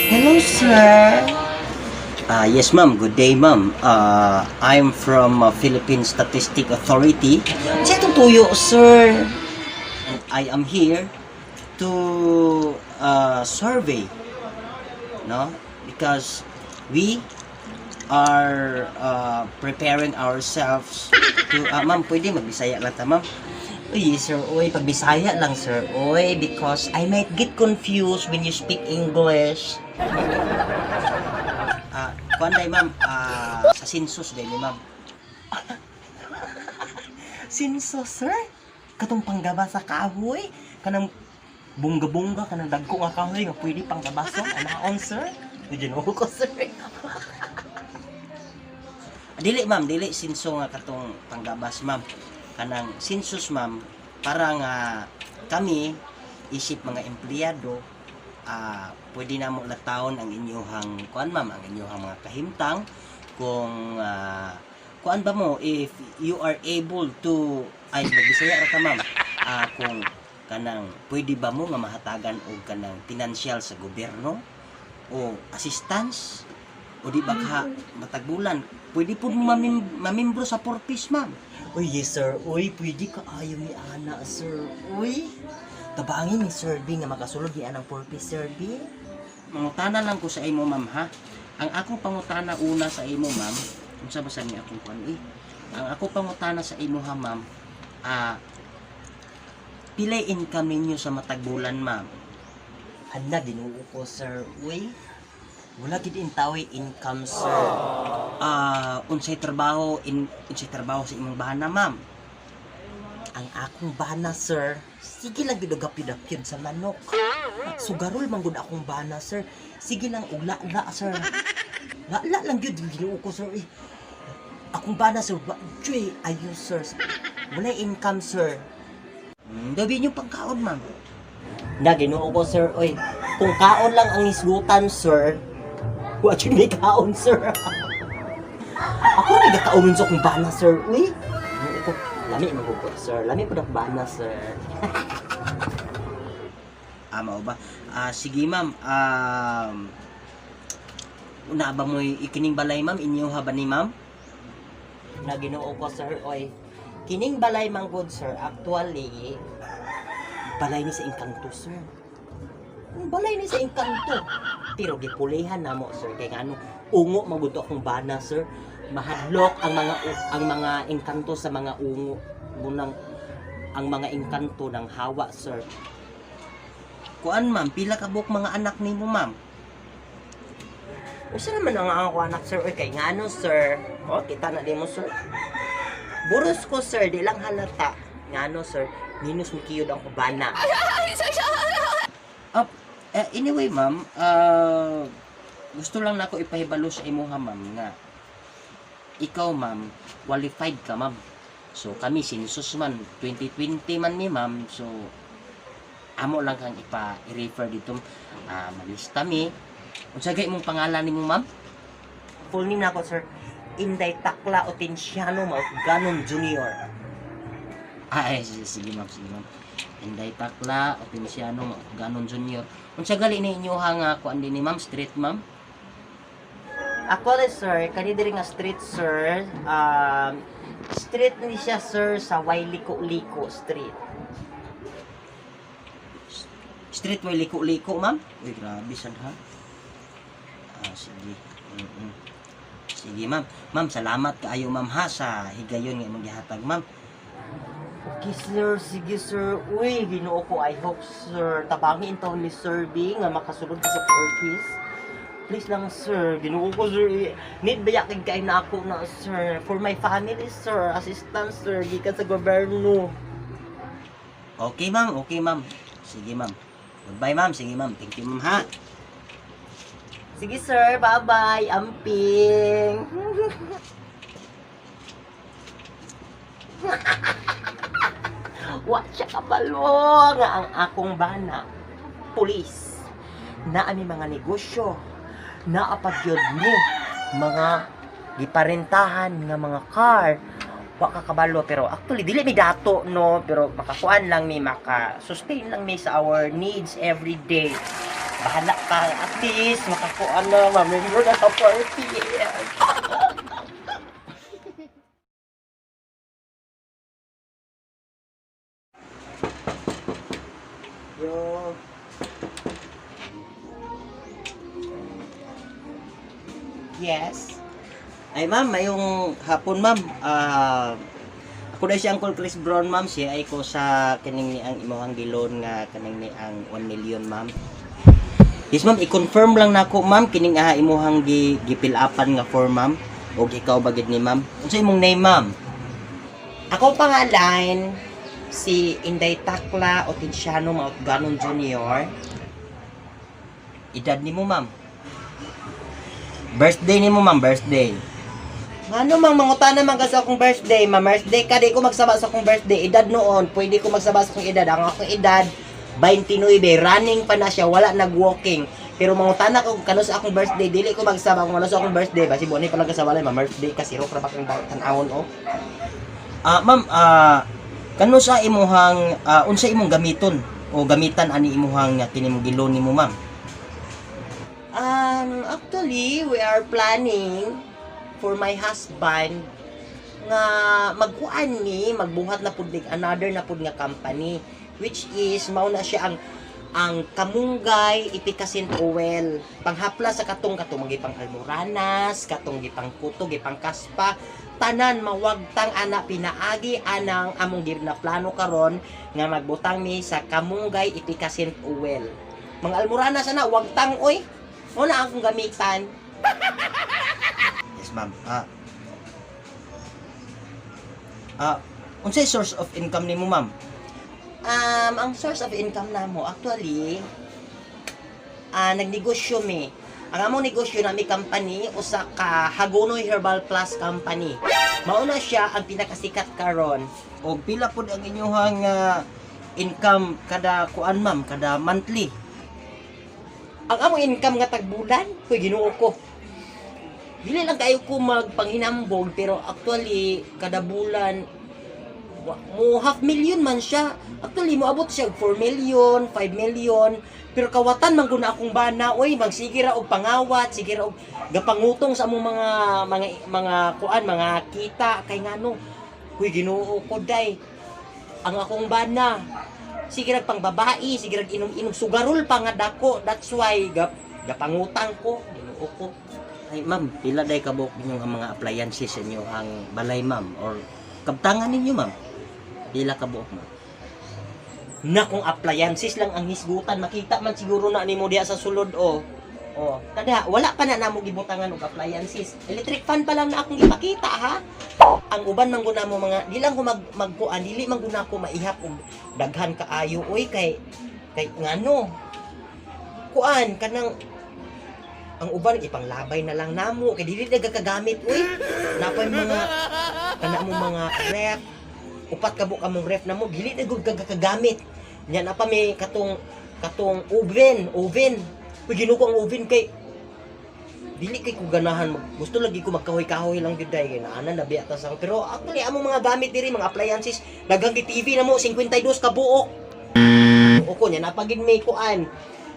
Hello, sir. Yes, ma'am. Good day, ma'am. I'm from Philippine Statistic Authority. Sa itong tuyo, sir. And I am here to survey, no? Because we are preparing ourselves to ma'am, pwede magbisaya lang ta, ma'am? Uy, sir, uy, pagbisaya lang, sir. Uy, because I might get confused when you speak English. Kuan day, ma'am, sa census day ni, ma'am. Sinso, sir? Katong panggaba sa kahoy? Kanang bungga-bungga, kanang dagko nga kahoy nga pwede panggabason? Anaon, sir? Ginoo ko, sir. Dili, ma'am, dili census nga katong panggabas, ma'am. Kanang census, ma'am, para nga kami isip mga empleyado, pwede na mo latawon ang inyuhang kuan, ma'am, ang inyuhang mga kahimtang kung kuan ba mo, if you are able to, ay, magbisaya ra ka, ma'am, kung kanang pwede ba mo nga mahatagan og kanang pinansyal sa gobyerno o assistance o di ba ka matag bulan pwede po mo mamimbro sa 4Ps, ma'am. Uy, yes, sir. Uy, pwede ka ayaw ni Ana, sir. Uy, tabangin ni Sir B nga makasulod ni anang 4Ps, Sir B. Mangutana lang ko sa imo, ma'am, ha. Ang akong pangutana una sa imo, ma'am, unsa ba sa ni akong kuan eh? Ang ako pangutana sa imo ha, ma'am, pilay income ninyo sa matag bulan, ma'am? Hala, Ginoo ko, sir. Uy, wala gid intawi income, sir. Unsay trabaho sa imong bana, ma'am? Ang akong bana, sir, sige lang gid og gapyud sa manok. Sugarol man gud akong bana, sir. Sige lang og la sir. La lang gyud, Ginoo ko, sir. Eh. Akong bana, sir, wa joy ayo, sir. Wala income, sir. Gabi niyo pangkaon, ma'am? Na Ginoo ko, sir, oy. Kung kaon lang ang hisgutan, sir, wa jud may kaon, sir. Ako ra gakaon sa akong bana, sir. Uy. Ginoo ko, lami man gud ko, sir. Lami pud akong bana, sir. Mao ba? Sige, ma'am. Una ba mo ikining balay, ma'am? Inyo ha ba ni ma'am? Na Ginoo ko, sir, oy. Kining balay man gud, sir, actually balay ni sa engkanto, sir. Ang balay ni sa engkanto. Pero gipulihan na mo, sir, kay ngano ungo man gud to akong bana, sir. Mahadlok ang mga engkanto sa mga ungo bunang ang mga engkanto ng hawa, sir. Kuan, ma'am, pila ka buok mga anak nimo, ma'am? Usa naman ang ako anak, sir, oy, kay ngano, sir? Oh, kita na nimo, sir. Buros ko, sir, di lang halata. Ngano, sir, minus mikiyod ang kubana. Anyway, ma'am, gusto lang nako ipahibalo sa imuha, ma'am, nga ikaw, ma'am, qualified ka, ma'am. So kami census man 2020 man ni, ma'am. So amo lang kang ipa i-refer dito, malista mi. Unsa gay imong pangalan nimo, ma'am? Full name na ako, sir. Inday Takla Otenciano Ganon Jr. Ay, sige, sige, ma'am, sige, ma'am. Inday Takla Otenciano Ganon Jr. Unsa gali ni inyo ha nga kuan din ni, ma'am, street, ma'am? Actually, sir, kani diri nga street, sir, street ni siya, sir, sa Wailiko-Liko Street. Street way liko-liko, ma'am? Uy, grabe sad ha. Sige. Sige, ma'am. Ma'am, salamat kaayo, ma'am, ha, sa higayon nga imong gihatag, ma'am. Okay, sir. Sige, sir. Uy, Ginoo ko. I hope, sir. Tabangi taon ni Sir B nga makasulod ka sa 4Ps. Please lang, sir. Ginoo ko, sir. Need ba yakin kay na ako na, sir? For my family, sir. Assistance, sir. Gikan sa gobyerno. Okay, ma'am. Okay, ma'am. Sige, ma'am. Goodbye, ma'am. Sige, ma'am. Thank you, ma'am, ha. Sige, sir. Bye-bye. Amping. Wa siya kabalo nga ang akong bana. Pulis. Naa mi mga negosyo. Naa pa gyud mo mga giparentahan nga mga car. Wa ka kabalo, pero actually dili mi dato, no, pero makakuan lang mi, maka sustain lang mi sa our needs every day. Bahala. Para at least makakuan na, mamember na sa party. Yo. Yes. Ay ma'am, mayong hapon, ma'am. Ah, ako na si Uncle Chris Brown, ma'am, siya ay ko sa kaning ni ang imong gilon nga kaning ni ang 1 million, ma'am. Yes ma'am, i-confirm lang nako, ma'am, kining imuhang gipilapan nga form, ma'am. Og ikaw ba gid ni ma'am? Unsa imong name, ma'am? Ako pangalan si Inday Takla Otinciano Mautganon Jr. Edad nimo, ma'am? Birthday nimo, ma'am, birthday. Ano mang mangutana man ka sa akong birthday, ma'am? Birthday ka, di ko magsaba sa akong birthday. Edad noon, pwede ko magsaba sa akong edad. Ang akong edad, 29, running pa na siya, wala nag-walking. Pero mangutana ko kano sa akong birthday, dili ko magsaba kung ano sa akong birthday. Basi buwan pa lang kasawalay, ma'am, birthday ka, siro ra ba kang tan-awon oh. Ah, ma'am, kano sa imuhang unsa imong gamiton o gamitan ani imuhang kini mong gilon nimo, ma'am? Actually, we are planning for my husband nga magkuan ni magbuhat na pud nig another na pud nga company, which is mao na siya ang Kamunggay Epicacent Oil, panghapla sa katong katong gipang almoranas, katong gipang kuto, gipang kaspa, tanan mawagtang ana pinaagi anang among na plano karon nga magbutang mi sa Kamunggay Epicacent Oil. Mga almoranas ana wagtang oy, mo na akong gamitan. Yes, ma'am. Unsay source of income nimo, ma'am? Ang source of income namo actually, nagnegosyo mi. Ang among negosyo nami company usa ka Hagonoy Herbal Plus Company. Mao na siya ang pinakasikat karon. Og pila pud ang inyuhang income kada kuan, ma'am, kada monthly? Ang among income nga tagbulan, huy, Ginoo ko. Dili lang kayo ko magpanghinambog, pero actually kada bulan mo half million man siya. Actually moabot siya og 4 million, 5 million, pero kawatan man gud na akong bana oy, magsige ra og pangawat, sige ra og gapangutong sa among mga kuan, mga kita kay ngano. Huy, Ginoo ko day. Ang akong bana sige rag pang babae, sige rag inom-inom sugarol pa nga dako. That's why gapangutang ko, Ginoo ko. Ay ma'am, pila day kabuok ninyong ang mga appliances sa inyo ang balay, ma'am, or kabtangan ninyo, ma'am? Pila kabuok, ma'am? Na kung appliances lang ang hisgutan, makita man siguro na nimo diha sa sulod oh. Oh, kada wala pa na namo gibutangan og appliances. Electric fan pa lang na akong ipakita ha. Ang uban man guna mo mga di lang ko magkuan, dili man guna ko maihap og daghan kaayo oy, kay ngano kuan kanang ang uban ipanglabay na lang namo kay dili na gakagamit uy. Napay mga kana mo mga ref, upat ka buok among ref namo, dili na gud kagagamit nya. Na pa may katong katong oven oven. Uy, Ginoo ko, ang oven kay dili kay ko ganahan gusto lagi ko magkahoy-kahoy lang gyud dai kay naana na biya ta sa, pero actually among mga gamit diri, mga appliances, daghang kay TV namo, 52 ka buok ko nya. Napagid may kuan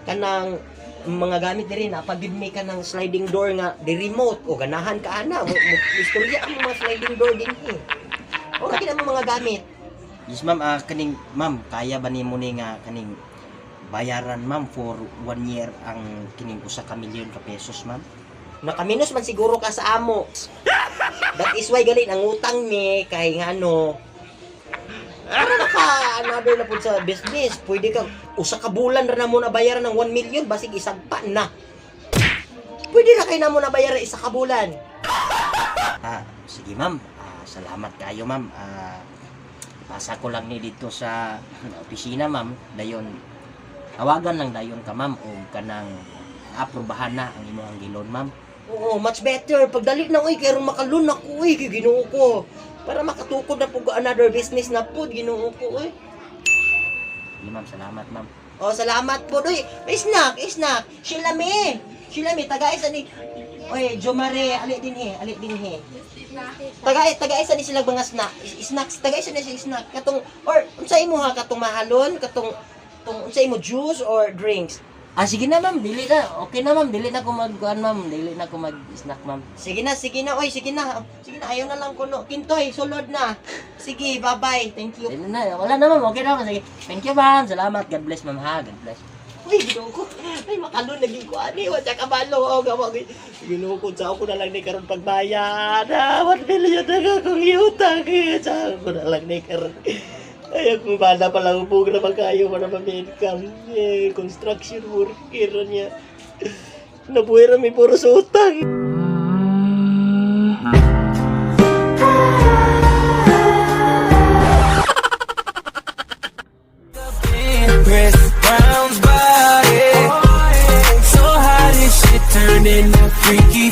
kanang mga gamit diri, napagid may kanang sliding door nga di remote o ganahan ka ana mo istorya ang mga sliding door din eh. O gid ang mga gamit. Yes ma'am, kaning ma'am, kaya ba nimo ni nga kaning bayaran, ma'am, for one year ang kining usa ka milyon ka pesos, ma'am? Nakaminos man siguro ka sa amo. That is why galin ang utang ni kay ngano para naka another na pud sa business. Pwede ka usa ka bulan ra na mo na bayaran ng 1 million, basig isagpa na. Pwede na kay na mo na bayaran isa ka bulan. Sige ma'am, salamat kayo, ma'am. Pasa ko lang ni dito sa opisina, ma'am. Dayon tawagan lang dayon ka, ma'am, o kanang aprobahan na ang imong gilon, ma'am. Oo, much better. Pagdali na oy, kay aron makalun ako oy, kay Ginoo ko. Para makatukod na pud ko another business na pud, Ginoo ko oy. Sige ma'am, salamat ma'am. Oh, salamat po. Uy, may snack, snack. Sheila May. Sheila May, taga isa ni. Oy, Jomare, ali din he, ali din he. Taga taga isa ni sila mga snack, snacks, taga isa ni sila snack. Katong or unsa imo ha katong mahalon, katong tong unsa imo, juice or drinks? Ah, sige na, ma'am, dili na. Okay na, ma'am, dili na ko mag kuan, ma'am, dili na ko mag-snack, ma'am. Sige na, oy, sige na. Sige na, ayaw na lang kuno. Kintoy, sulod na. Sige, bye-bye. Thank you. Dili na, wala na, ma'am, okay na, ma'am. Sige. Thank you, ma'am. Salamat. God bless, ma'am, ha. God bless. Uy, Ginoo ko. Ay, makalon naging ko ani. Wa siya kabalo. Oh, gawa ko. Ginoo ko, sa ako na lang ni karon pagbayad. Ah, 1 million na ka kong iutang. Eh, sa ako na lang ni karon. Ay, akong bala pala ubog na magkayo para ma-income. Eh, construction worker niya. Nabuhay rami puro sa utang. Chris Brown's body. So how this shit turned into Freaky